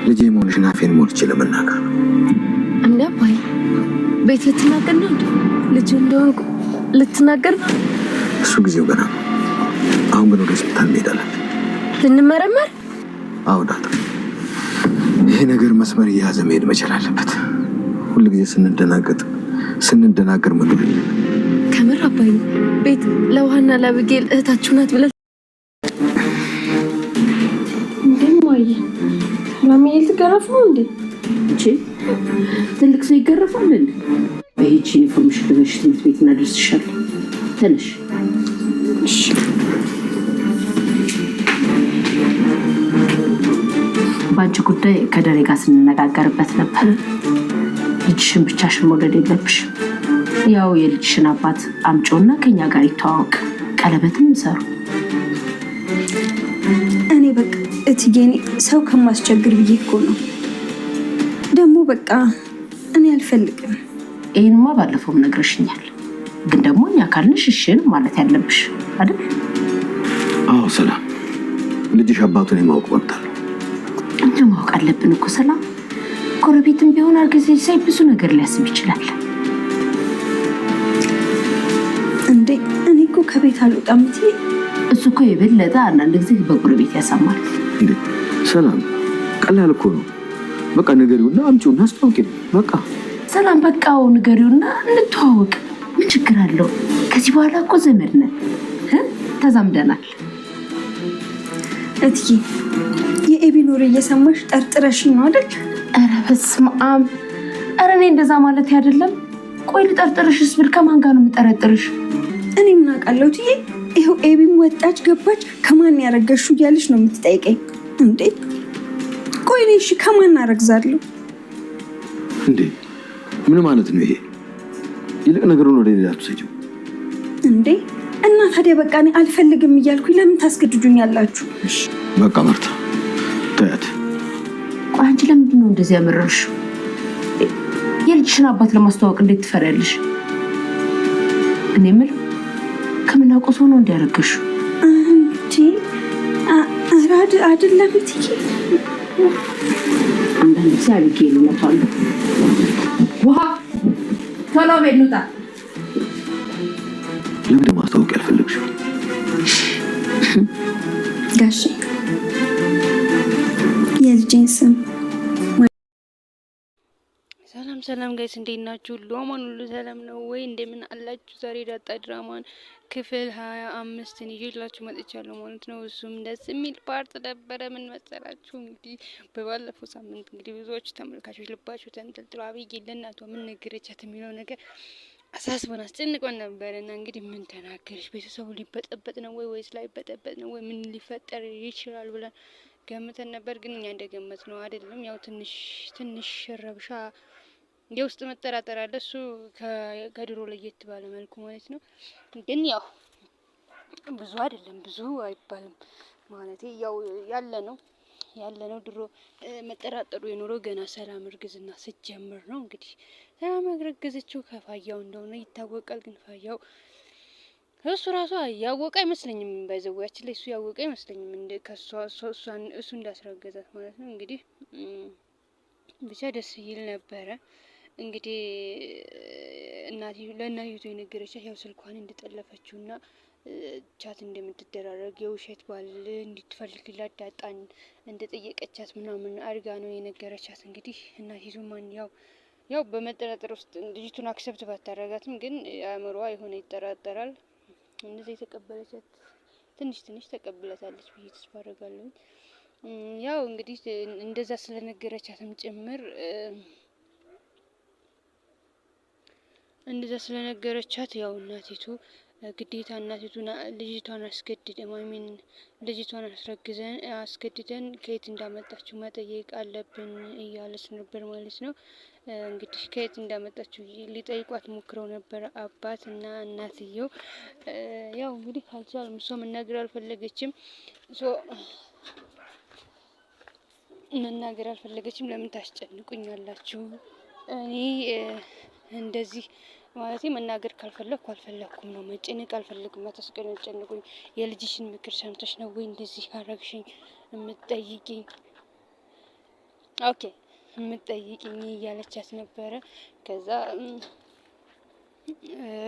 ልጄ መሆንሽን አፌን ሞልቼ ለመናገር ነው። እንደ አባዬ ቤት ልትናገር ነው እንዴ? ልጅ እንደሆንኩ ልትናገር ነው? እሱ ጊዜው ገና ነው። አሁን ግን ወደ ሆስፒታል እንሄዳለን። ልንመረመር? አዎ ዳጣ፣ ይሄ ነገር መስመር እየያዘ መሄድ መቻል አለበት። ሁልጊዜ ስንደናገጥ ስንደናገር መኖር የለም። ከምር አባዬ ቤት ለውሃና ለአብጌል እህታችሁ ናት ብለህ እንደማየ ሰላምዬ ልትገረፍ ነው እንዴ? እንቺ ትልቅ ሰው ይገረፋል እንዴ? በይቺ ዩኒፎርምሽ ልበሽ፣ ትምህርት ቤት እናደርስሻለን። ተነሽ። እሺ። በአንቺ ጉዳይ ከደሬ ጋር ስንነጋገርበት ነበር። ልጅሽን ብቻሽን መውለድ የለብሽም። ያው የልጅሽን አባት አምጪውና ከኛ ጋር ይተዋወቅ፣ ቀለበትም ይሰሩ። እኔ በቃ እትዬ እኔ ሰው ከማስቸግር ብዬ እኮ ነው። ደግሞ በቃ እኔ አልፈልግም። ይህንማ ባለፈውም ነግረሽኛል። ግን ደግሞ እኛ ካልንሽ እሺ ነው ማለት ያለብሽ አይደል? አዎ ሰላም፣ ልጅሽ አባቱን የማወቅ መብት አለው። እኛ ማወቅ አለብን እኮ ሰላም። ጎረቤትም ቢሆን አርግዘሽ ሳይ ብዙ ነገር ሊያስብ ይችላል። እንዴ እኔ እኮ ከቤት አልወጣም እትዬ። እሱ እኮ የበለጠ አንዳንድ ጊዜ በጎረቤት ያሰማል። እንዴ ሰላም፣ ቀላል እኮ ነው። በቃ ንገሪውና አምጪውና አስተዋውቂ። በቃ ሰላም በቃው፣ ንገሪውና እንተዋወቅ። ምን ችግር አለው? ከዚህ በኋላ እኮ ዘመድ ነን እ ተዛምደናል። እትዬ የኤቢን ወሬ እየሰማሽ ጠርጥረሽኝ ነው አይደል? ኧረ በስመ አብ! ኧረ እኔ እንደዛ ማለት አይደለም። ቆይ ልጠርጥርሽስ ብል ከማን ጋር ነው የምጠረጥርሽ? እኔ ምን አውቃለሁ እትዬ። ይኸው ኤቢም ወጣች ገባች ከማን ያረገዝሽው እያለች ነው የምትጠይቀኝ። እንዴ ቆይ እኔ እሺ ከማን አረግዛለሁ? እንዴ ምን ማለት ነው ይሄ? ይልቅ ነገሩን ወደ ሌላ ትውሰጂው። እንዴ እና ታዲያ በቃ እኔ አልፈልግም እያልኩኝ ለምን ታስገድዱኛላችሁ? በቃ ማርታ ተያት። ቆይ አንቺ ለምንድን ነው እንደዚህ ያመረርሽው? የልጅሽን አባት ለማስተዋወቅ እንዴት ትፈሪያለሽ? እኔ የምለው ከምናውቀው ሰው ነው እንዲያረገሽው? እንዴ ኧረ አይደለም እትዬ። አንዳንድ ጊዜ አቢጌል እውነቷን ነው። ውሃ ቶሎ ቤት እንውጣ። ለምን ማስታወቅ ያልፈለግሽው? ጋሼ የልጄን ስም ሰላም ሰላም guys እንዴት ናችሁ? ሁሉ አማን ሁሉ ሰላም ነው ወይ? እንደምን አላችሁ? ዛሬ ዳጣ ድራማን ክፍል 25ን ይዤላችሁ መጥቻለሁ ማለት ነው። እሱም ደስ የሚል part ነበረ። ምን መሰላችሁ እንግዲህ በባለፈው ሳምንት እንግዲህ ብዙዎች ተመልካቾች ልባችሁ ተንጠልጥሎ አብይ ለእናቷ ምን ነገረቻት የሚለው ነገር አሳስቦን አስጨንቆን ነበረ እና እንግዲህ ምን ተናገረች፣ ቤተሰቡ ሊበጠበጥ ነው ወይ ወይስ ላይበጠበጥ ነው ወይ ምን ሊፈጠር ይችላል ብለን ገምተን ነበር። ግን እኛ እንደገመት ነው አይደለም። ያው ትንሽ ትንሽ ረብሻ የውስጥ መጠራጠር አለ። እሱ ከድሮ ለየት ባለ መልኩ ማለት ነው። ግን ያው ብዙ አይደለም፣ ብዙ አይባልም ማለት ያው ያለ ነው ያለ ነው። ድሮ መጠራጠሩ የኖረው ገና ሰላም እርግዝና ስትጀምር ነው። እንግዲህ ሰላም ያረገዘችው ከፋያው እንደሆነ ይታወቃል። ግን ፋያው እሱ ራሷ ያወቀ አይመስለኝም። ባይዘወያችን ላይ እሱ ያወቀ አይመስለኝም እንደ ከሷ እሱ እንዳስረገዛት ማለት ነው። እንግዲህ ብቻ ደስ ይል ነበረ። እንግዲህ እናቴ ለእናቲቱ የነገረቻት ያው ስልኳን እንደጠለፈችውና chat እንደምትደራረግ የውሸት ባል እንድትፈልግላት ዳጣን እንደጠየቀቻት ምናምን አድርጋ ነው የነገረቻት። እንግዲህ እናቲቱ ማን ያው ያው በመጠራጠር ውስጥ ልጅቱን accept ባታረጋትም ግን አእምሮዋ የሆነ ይጠራጠራል። እንደዚህ የተቀበለቻት ትንሽ ትንሽ ተቀብለታለች ብዬ ተስፋ አደርጋለሁኝ። ያው እንግዲህ እንደዛ ስለነገረቻትም ጭምር እንደዛ ስለነገረቻት ያው እናቲቱ ግዴታ እናቲቱ ልጅቷን አስገድደን ማሚን ልጅቷን አስረግዘን አስገድደን ከየት እንዳመጣችው መጠየቅ አለብን እያለች ነበር ማለት ነው። እንግዲህ ከየት እንዳመጣችው ሊጠይቋት ሞክረው ነበር አባት እና እናትየው። ያው እንግዲህ አልቻሉም። እሷ መናገር አልፈለገችም። so መናገር አልፈለገችም። ለምን ታስጨንቁኛላችሁ? እኔ እንደዚህ ማለት መናገር ካልፈለግኩ አልፈለግኩም ነው። መጨነቅ አልፈልግም። አታስጨንቁኝ። የልጅሽን ምክር ሰምተሽ ነው ወይ እንደዚህ ያረግሽኝ የምትጠይቂኝ? Okay የምትጠይቅኝ እያለቻት ነበረ። ከዛ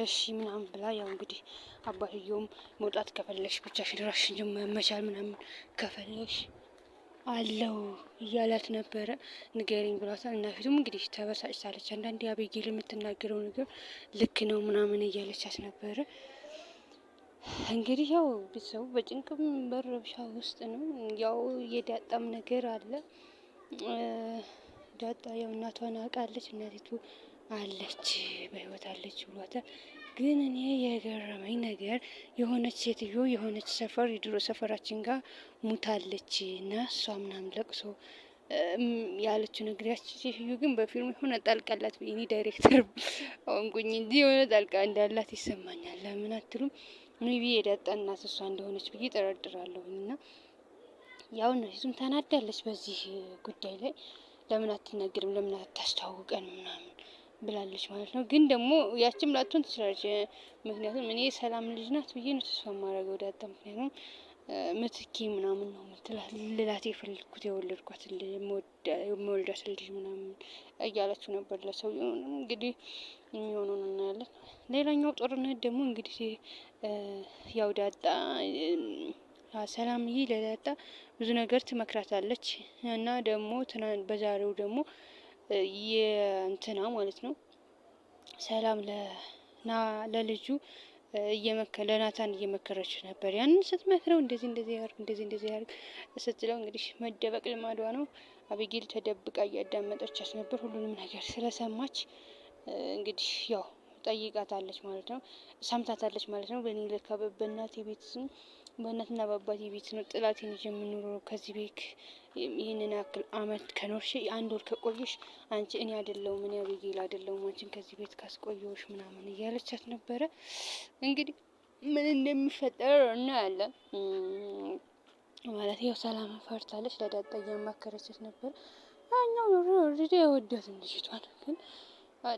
እሺ ምናምን ብላ ያው እንግዲህ አባትየውም መውጣት ከፈለሽ ብቻሽን ራስሽን መቻል ምናምን ከፈለሽ አለው እያላት ነበረ። ንገሪኝ ብሏታል። እና ፊቱም እንግዲህ ተበሳጭታለች። አንዳንዴ አቤጌል የምትናገረው ነገር ልክ ነው ምናምን እያለቻት ነበረ። እንግዲህ ያው ቤተሰቡ በጭንቅም በረብሻ ውስጥ ነው። ያው የዳጣም ነገር አለ። ዳጣ ያው እናቷን አውቃለች። እናቲቱ አለች በህይወት አለች ብሏታል። ግን እኔ የገረመኝ ነገር የሆነች ሴትዮ የሆነች ሰፈር የድሮ ሰፈራችን ጋር ሙታለች እና እሷ ምናምን ለቅሶ ያለችው ነገር ያቺ ሴትዮ ግን በፊልሙ የሆነ ጣልቃ አላት። እኔ ዳይሬክተር ሆንኩኝ እንጂ የሆነ ጣልቃ እንዳላት ይሰማኛል። ለምን አትሉም? Maybe የዳጣ እናት እሷ እንደሆነች ብዬ ጠረጥራለሁኝ። እና ያው እነሱም ተናዳለች በዚህ ጉዳይ ላይ ለምን አትናገርም? ለምን አታስተዋውቀን? ምናምን ብላለች ማለት ነው። ግን ደግሞ ያችም ላትሆን ትችላለች። ምክንያቱም እኔ ሰላም ልጅ ናት ብዬ ነው ተስፋ የማደርገው ዳጣ። ምክንያቱም ምትኬ ምናምን ነው ምትላት ልላት የፈለግኩት የወለድኳት የምወልዳት ልጅ ምናምን እያለችው ነበር ለሰው። እንግዲህ የሚሆነውን እናያለን። ሌላኛው ጦርነት ደግሞ እንግዲህ ያው ዳጣ ሰላምዬ ለዳጣ ብዙ ነገር ትመክራታለች እና ደግሞ በዛሬው ደግሞ የእንትና ማለት ነው ሰላም ለልጁ ለናታን እየመከረች ነበር። ያንን ስትመክረው እንደዚህ እንደዚህ ያርግ እንደዚህ እንደዚህ ያርግ ስትለው እንግዲህ መደበቅ ልማዷ ነው። አቢጌል ተደብቃ እያዳመጠቻት ነበር። ሁሉንም ነገር ስለሰማች እንግዲህ ያው ጠይቃታለች ማለት ነው። ሰምታታለች ማለት ነው። በእኔ ለካ በእናቴ ቤት በእናትና በአባቴ ቤት ነው ጥላቴን ይዤ የምኖረው። ከዚህ ቤት ይህንን ያክል አመት ከኖርሽ አንድ ወር ከቆየሽ አንቺ እኔ አይደለሁም እኔ አቢጌል አይደለሁም አንቺን ከዚህ ቤት ካስቆየሁሽ ምናምን እያለቻት ነበረ። እንግዲህ ምን እንደሚፈጠር እናያለን። ማለት ያው ሰላም ፈርታለች። ለዳጣ እያማከረቻት ነበር። ያኛው already አይወዳትም ልጅቷን፣ ግን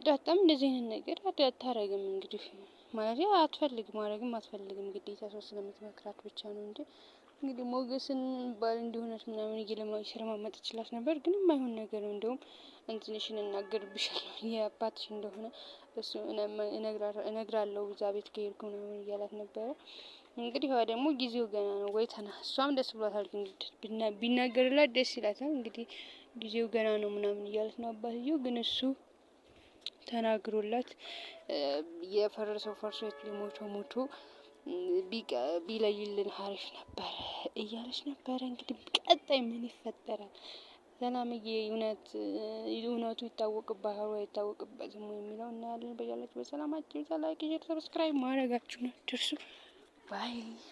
ዳጣም እንደዚህ አይነት ነገር አታረግም። እንግዲህ ማለት አትፈልግም፣ ማድረግም አትፈልግም። ግዴታ ሰው ስለምትመክራት ብቻ ነው እንጂ እንግዲህ ሞገስን ባል እንዲሆነት ምናምን እየለማመጠችላት ነበር። ግን የማይሆን ነገር ነው። እንደውም እንትንሽን እናገርብሻለሁ የአባትሽ እንደሆነ እሱ እነግራለሁ እዛ ቤት ከሄድኩ ምናምን እያላት ነበረ። እንግዲህ ዋ ደግሞ ጊዜው ገና ነው ወይ ተና እሷም ደስ ብሏታል። ቢናገርላት ደስ ይላታል። እንግዲህ ጊዜው ገና ነው ምናምን እያለት ነው አባትየው። ግን እሱ ተናግሮላት የፈረሰው ፈርሶ የሞተው ሞቶ ቢለይልን ሀሪፍ ነበረ እያለች ነበረ። እንግዲህ ቀጣይ ምን ይፈጠራል? ሰላምዬ እውነት እውነቱ ይታወቅባታል ወይ አይታወቅበትም የሚለው እናያለን። በያላችሁ በሰላማችሁ like፣ share፣ subscribe ማድረጋችሁን አትርሱ። Bye.